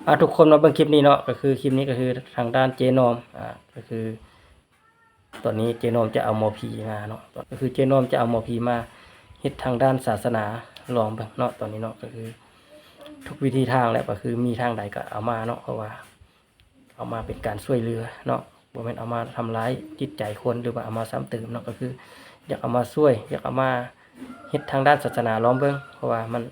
ອ່າ ທຸກຄົນມາເບິ່ງຄລິບນີ້ເນາະ ກໍຄືຄລິບນີ້ກໍຄືທາງດ້ານເຈນ້ອມ ອ່າ ກໍຄືຕອນນີ້ເຈນ້ອມຈະເອົາໝໍຜີມາເນາະ ກໍຄືເຈນ້ອມຈະເອົາໝໍຜີມາເຮັດທາງດ້ານສາສະໜາລອງເບິ່ງເນາະ. ຕອນນີ້ເນາະ ກໍຄືທຸກວິທີທາງແຫຼະ ກໍຄືມີທາງໃດກໍເອົາມາເນາະ ເພາະວ່າ ເອົາມາເປັນການຊ່ວຍເຫຼືອເນາະ ບໍ່ແມ່ນເອົາມາທຳລາຍຈິດໃຈຄົນ ຫຼືວ່າເອົາມາຊ້ຳເຕີມເນາະ ກໍຄືຢາກເອົາມາຊ່ວຍ ຢາກເອົາມາເຮັດທາງດ້ານສາສະໜາລອງເບິ່ງ ເພາະວ່າມັນ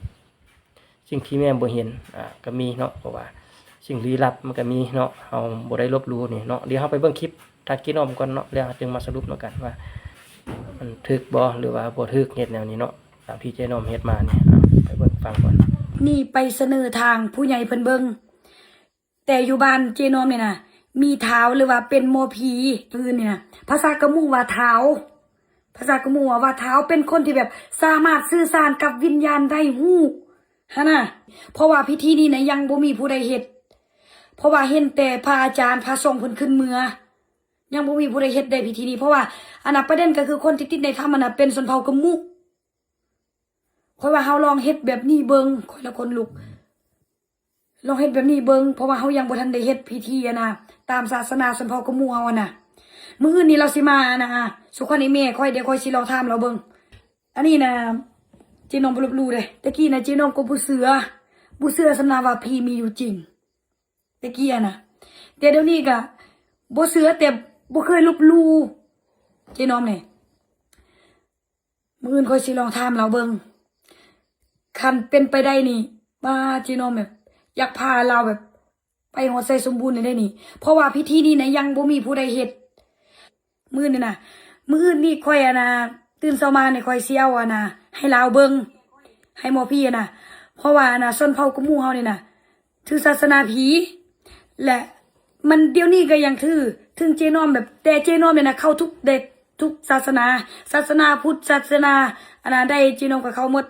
ສິ່ງທີ່ແມ່ບໍ່ເຫັນ ອ່າ ກໍມີເນາະ ເພາະວ່າສິ່ງລີ້ລັບມັນກໍມີເນາະ ເຮົາບໍ່ໄດ້ລົບຫຼູ່ນີ້ເນາະ. ດຽວເຮົາໄປເບິ່ງຄລິບທາງເຈນ້ອມກ່ອນເນາະ ແລ້ວເຮົາຈຶ່ງມາສະຫຼຸບນຳກັນວ່າມັນຖືກບໍ່ ຫຼືວ່າບໍ່ຖືກ ເຮັດແນວນີ້ເນາະ ຕາມທີ່ເຈນ້ອມເຮັດມານີ້ ອ່າ ໄປເບິ່ງຟັງກ່ອນ. ນີ້ໄປສະເໜີທາງຜູ້ໃຫຍ່ເພິ່ນເບິ່ງ ແຕ່ຢູ່ບ້ານເຈນ້ອມນີ້ນະ ມີທ້າວ ຫຼືວ່າເປັນໝໍຜີ ອື່ນນີ້ນະ ພາສາກະໝູວ່າທ້າວ ພາສາກະໝູວ່າ ວ່າທ້າວ ເປັນຄົນທີ່ແບບສາມາດສື່ສານກັບວິນຍານໄດ້ ຮູ້ຫັ້ນນະ. ເພາະວ່າພິທີນີ້ນະ ຍັງບໍ່ມີຜູ້ໃດເຮັດ ເພາະວ່າເຫັນແຕ່ພະອາຈານ ພະສົງເພິ່ນຂຶ້ນເມືອ ຍັງບໍ່ມີຜູ້ໃດເຮັດໄດ້ພິທີນີ້ ເພາະວ່າ ອັນນະ ປະເດັນກໍຄືຄົນທີ່ຕິດໃນຖ້ຳຫັ້ນນະ ເປັນຊົນເຜົ່າກະໝູ. ຂ້ອຍວ່າເຮົາລອງເຮັດແບບນີ້ເບິ່ງ ຂ້ອຍລະຂົນລຸກ ລອງເຮັດແບບນີ້ເບິ່ງ ເພາະວ່າເຮົາຍັງບໍ່ທັນໄດ້ເຮັດພິທີ ອັນນະ ຕາມສາສະໜາຊົນເຜົ່າກະໝູເຮົາ ອັນນະ. ມື້ອື່ນນີ້ລາວຊິມາ ອັນນະ ສູ່ຂວັນອີ່ແມ່ຂ້ອຍ ດຽວຂ້ອຍຊິລອງຖາມລາວເບິ່ງ. ອັນນີ້ນະ ເຈນ້ອມບໍ່ລົບຫຼູ່ເດ້ ແຕ່ກີ້ນະ ເຈນ້ອມກໍບໍ່ເຊື່ອ ບໍ່ເຊື່ອສ່ຳນະວ່າຜີມີຢູ່ຈິງ ແຕ່ກີ້ຫັ້ນນະ ແຕ່ດຽວນີ້ກະບໍ່ເຊື່ອ ແຕ່ບໍ່ເຄີຍລົບຫຼູ່ ເຈນ້ອມນີ້. ມື້ອື່ນຂ້ອຍຊິລອງຖາມລາວເບິ່ງ ຄັນເປັນໄປໄດ້ນີ້ ບາດ ເຈນ້ອມແບບ ຢາກພາລາວແບບ ໄປຮອດໄຊສົມບູນເລີຍເດ້ນີ້ ເພາະວ່າພິທີນີ້ນະ ຍັງບໍ່ມີຜູ້ໃດເຮັດ. ມື້ນີ້ນະ ມື້ອື່ນນີ້ຂ້ອຍ ອັນນະ ຕື່ນເຊົ້າມານີ້ ຂ້ອຍຊິເອົາ ອັນນະ ໃຫ້ລາວເບິ່ງ ໃຫ້ໝໍຜີຫັ້ນນະ ເພາະວ່າ ອັນນະ ຊົນເຜົ່າກະໝູເຮົານີ້ນະ ຖືສາສະໜາຜີ ແລະ ມັນ ດຽວນີ້ກໍຍັງຖື ເຖິງເຈນ້ອມແບບ ແຕ່ເຈນ້ອມນີ້ນະ ເຂົ້າທຸກເດັກ ທຸກສາສະໜາ ສາສະໜາພຸດ ສາສະໜາ ອັນນະ ໃດ ເຈນ້ອມກໍເຂົ້າໝົດ.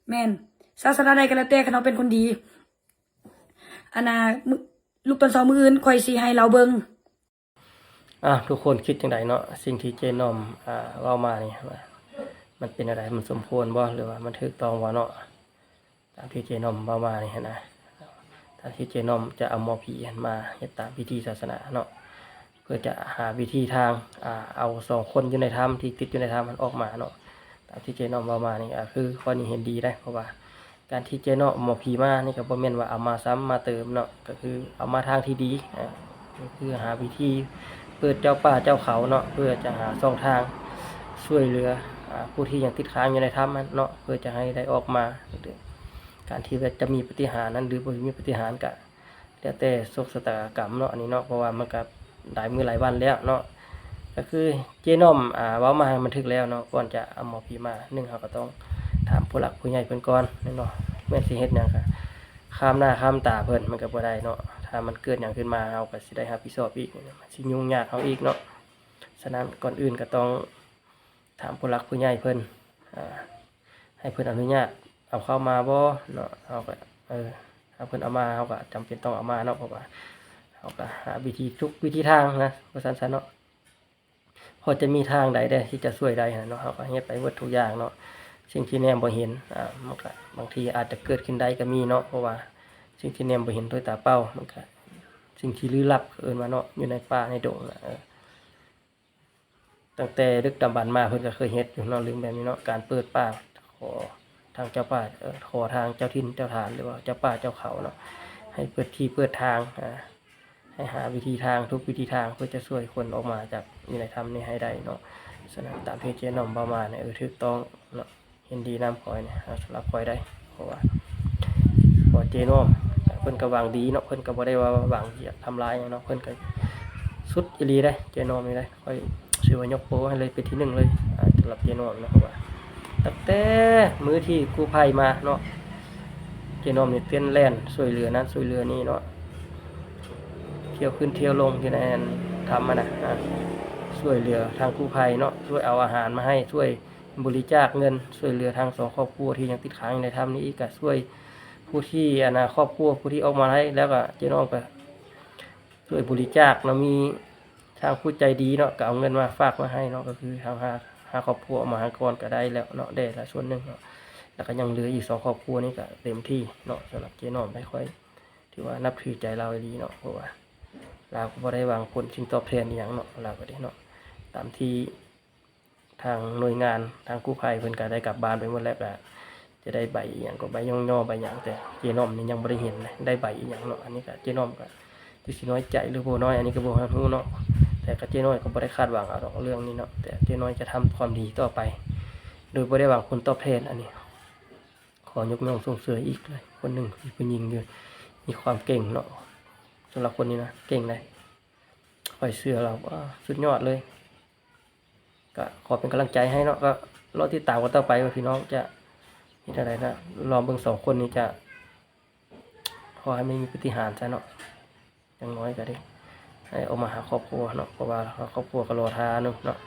ແມ່ນ ສາສະໜາໃດກໍແລ້ວແຕ່ ຄັນເຮົາເປັນຄົນດີ. ອັນນະ ມື້ ລຸກຕອນເຊົ້າມື້ອື່ນ ຂ້ອຍຊິໃຫ້ລາວເບິ່ງ. ອ່າ ທຸກຄົນຄິດຈັ່ງໃດເນາະ ສິ່ງທີ່ເຈນ້ອມ ອ່າ ເວົ້າມານີ້ ວ່າມັນເປັນແນວໃດ ມັນສົມຄວນບໍ່ ຫຼືວ່າມັນຖືກຕ້ອງບໍ່ເນາະ? ຕາມທີ່ເຈນ້ອມເວົ້າມານີ້ຫັ້ນນະ ຕາມທີ່ເຈນ້ອມຈະເອົາໝໍຜີຫັ້ນມາເຮັດຕາມພິທີສາສະໜາເນາະ ເພື່ອຈະຫາວິທີທາງ ອ່າ ເອົາສອງຄົນຢູ່ໃນຖ້ຳ ທີ່ຕິດຢູ່ໃນຖ້ຳຫັ້ນອອກມາເນາະ. ຕາມທີ່ເຈນ້ອມເວົ້າມານີ້ ອ່າ ຄືຂ້ອຍນີ້ເຫັນດີເດ້ ເພາະວ່າ ການທີ່ເຈນ້ອມເອົາໝໍຜີມານີ້ ກໍບໍ່ແມ່ນວ່າເອົາມາຊ້ຳມາເຕີມເນາະ ກໍຄືເອົາມາທາງທີ່ດີ ອ່າ ກໍຄືຫາວິທີເປີດເຈົ້າປ່າເຈົ້າເຂົາເນາະ ເພື່ອຈະຫາຊ່ອງທາງຊ່ວຍເຫຼືອ ອ່າ ຜູ້ທີ່ຍັງຕິດຄ້າງຢູ່ໃນຖ້ຳຫັ້ນເນາະ ເພື່ອຈະໃຫ້ໄດ້ອອກມາ. ການທີ່ວ່າຈະມີປາຕິຫານນັ້ນ ຫຼືບໍ່ມີປາຕິຫານ ກະ ແລ້ວແຕ່ໂຊກຊະຕາກຳເນາະ ອັນນີ້ເນາະ ເພາະວ່າມັນກະຫຼາຍມື້ຫຼາຍວັນແລ້ວເນາະ. ກໍຄືເຈນ້ອມ ອ່າ ເວົ້າມາໃຫ້ມັນຖືກແລ້ວເນາະ ກ່ອນຈະເອົາໝໍຜີມາ ໜຶ່ງ ເຮົາກໍຕ້ອງຖາມຜູ້ຫຼັກຜູ້ໃຫຍ່ເພິ່ນກ່ອນເນາະ ແມ່ນຊິເຮັດຫຍັງກະຂ້າມໜ້າຂ້າມຕາເພິ່ນ ມັນກໍບໍ່ໄດ້ເນາະ. ຖ້າມັນເກີດຫຍັງຂຶ້ນມາ ເຮົາກໍຊິໄດ້ຮັບຜິດຊອບອີກ ມັນຊິຫຍຸ້ງຍາກເຮົາອີກເນາະ. ສະນັ້ນ ກ່ອນອື່ນກໍຕ້ອງ ຖາມຜູ້ຫຼັກຜູ້ໃຫຍ່ເພິ່ນ ອ່າ ໃຫ້ເພິ່ນອະນຸຍາດເອົາເຂົ້າມາບໍ່ເນາະ ເຮົາກໍ ເອີ ຖ້າເພິ່ນເອົາມາ ເຮົາກໍຈຳເປັນຕ້ອງເອົາມາເນາະ ເພາະວ່າເຮົາກໍຫາວິທີ ທຸກວິທີທາງນະ ວ່າຊັ້ນຊະເນາະ ພໍຈະມີທາງໃດແດ່ທີ່ຈະຊ່ວຍໄດ້ຫັ້ນນະເນາະ ເຮົາກໍເຮັດໄປໝົດທຸກຢ່າງເນາະ. ສິ່ງທີ່ແນມບໍ່ເຫັນ ອ່າ ມັນກໍບາງທີອາດຈະເກີດຂຶ້ນໄດ້ກໍມີເນາະ ເພາະວ່າສິ່ງທີ່ແນມບໍ່ເຫັນດ້ວຍຕາເປົ່າ ມັນກໍສິ່ງທີ່ລຶກລັບ ເອີ້ນວ່າເນາະ ຢູ່ໃນປ່າໃນດົງນະ ເອີ ຕັ້ງແຕ່ດຶກດຳບັນມາເພິ່ນກໍເຄີຍເຮັດຢູ່ເນາະ ເລື່ອງແບບນີ້ເນາະ ການເປີດປ່າ ຂໍທາງເຈົ້າປ່າ ເອີ ຂໍທາງເຈົ້າຖິ່ນເຈົ້າຖານ ຫຼືວ່າເຈົ້າປ່າເຈົ້າເຂົາເນາະ ໃຫ້ເປີດທີ່ເປີດທາງ ອ່າ ໃຫ້ຫາວິທີທາງ ທຸກວິທີທາງ ເພື່ອຈະຊ່ວຍຄົນອອກມາຈາກຢູ່ໃນຖ້ຳນີ້ໃຫ້ໄດ້ເນາະ. ສະນັ້ນ ຕາມທີ່ເຈນ້ອມເວົ້າມານີ້ ເອີ ຖືກຕ້ອງເນາະ. ເຫັນດີນຳຂ້ອຍນີ້ ສຳລັບຂ້ອຍໄດ໋ ເພາະວ່າ ເພາະເຈນ້ອມເພິ່ນກໍຫວັງດີເນາະ ເພິ່ນກໍບໍ່ໄດ້ວ່າຫວັງຈະທຳລາຍຫຍັງເນາະ ເພິ່ນກໍສຸດອີ່ຫຼີເດ້ ເຈນ້ອມນີ້ເດ້ ຂ້ອຍຊິວ່າຍົກໂປ້ໃຫ້ເລີຍ ເປັນທີໜຶ່ງເລີຍ ອ່າ ສຳລັບເຈນ້ອມເນາະ. ເພາະວ່າຕັ້ງແຕ່ມື້ທີ່ກູ້ໄພມາເນາະ ເຈນ້ອມນີ້ເຕັ້ນແລ່ນຊ່ວຍເຫຼືອນັ້ນຊ່ວຍເຫຼືອນີ້ເນາະ ທ່ຽວຂຶ້ນທ່ຽວລົງຢູ່ໃນອັນຖ້ຳຫັ້ນນະ ອ່າ ຊ່ວຍເຫຼືອທາງກູ້ໄພເນາະ ຊ່ວຍເອົາອາຫານມາໃຫ້ ຊ່ວຍ ບໍລິຈາກເງິນຊ່ວຍເຫຼືອທັງສອງຄອບຄົວທີ່ຍັງຕິດຄ້າງຢູ່ໃນຖ້ຳນີ້ອີກ ກະຊ່ວຍຜູ້ທີ່ ອັນນະ ຄອບຄົວຜູ້ທີ່ອອກມາໄດ້ ແລ້ວກະເຈນ້ອມກະຊ່ວຍບໍລິຈາກເນາະ ມີທາງຜູ້ໃຈດີເນາະ ກະເອົາເງິນມາຝາກມາໃຫ້ເນາະ ກະຄືທາງຫ້າ ຫ້າຄອບຄົວເອົາມາໃຫ້ກ່ອນກະໄດ້ແລ້ວເນາະ ໄດ້ລະສ່ວນໜຶ່ງເນາະ ແລ້ວກະຍັງເຫຼືອອີກສອງຄອບຄົວນີ້ກະເຕັມທີ່ເນາະ ສຳລັບເຈນ້ອມໄດ້ ຂ້ອຍ ຖືວ່ານັບຖືໃຈລາວອີ່ຫຼີເນາະ ເພາະວ່າລາວກໍບໍ່ໄດ້ຫວັງຜົນສິ່ງຕອບແທນອີ່ຫຍັງເນາະ ລາວກໍໄດ້ເນາະ ຕາມທີ່ທາງໜ່ວຍງານ ທາງກູ້ໄພເພິ່ນກໍໄດ້ກັບບ້ານໄປໝົດແລ້ວ ກໍຈະໄດ້ໃບອີ່ຫຍັງ ກໍໃບຍ້ອງຍໍໃບຫຍັງ ແຕ່ເຈ້ນ້ອມນີ້ຍັງບໍ່ໄດ້ເຫັນເລີຍ ໄດ້ໃບອີ່ຫຍັງເນາະ ອັນນີ້ກໍເຈ້ນ້ອມກໍ ຈັກຊິນ້ອຍໃຈຫຼືບໍ່ນ້ອຍ ອັນນີ້ກໍບໍ່ຮູ້ເນາະ ແຕ່ກໍເຈ້ນ້ອຍກໍບໍ່ໄດ້ຄາດຫວັງເອົາດອກເລື່ອງນີ້ເນາະ ແຕ່ເຈ້ນ້ອຍຈະທຳຄວາມດີຕໍ່ໄປ ໂດຍບໍ່ໄດ້ຫວັງຜົນຕອບແທນ ອັນນີ້ຂໍຍົກຍ້ອງຊົມເຊີຍອີກເລີຍ ຄົນໜຶ່ງທີ່ຜູ້ຍິງຢູ່ ມີຄວາມເກັ່ງເນາະ ສຳລັບຄົນນີ້ນະ ເກັ່ງເດ້ ຂ້ອຍເຊື່ອລາວ ວ້າ ສຸດຍອດເລີຍ ກໍຂໍເປັນກຳລັງໃຈໃຫ້ເນາະ ກໍລໍຕິດຕາມກັນຕໍ່ໄປວ່າພີ່ນ້ອງຈະເຮັດແນວໃດນະ ລອງເບິ່ງສອງຄົນນີ້ຈະ ຂໍໃຫ້ມັນມີປາຕິຫານຊະເນາະ ຢ່າງໜ້ອຍກໍໄດ້ໃຫ້ອອກມາຫາຄອບຄົວເນາະ ເພາະວ່າຄອບຄົວກໍລໍຖ້າຢູ່ເນາະ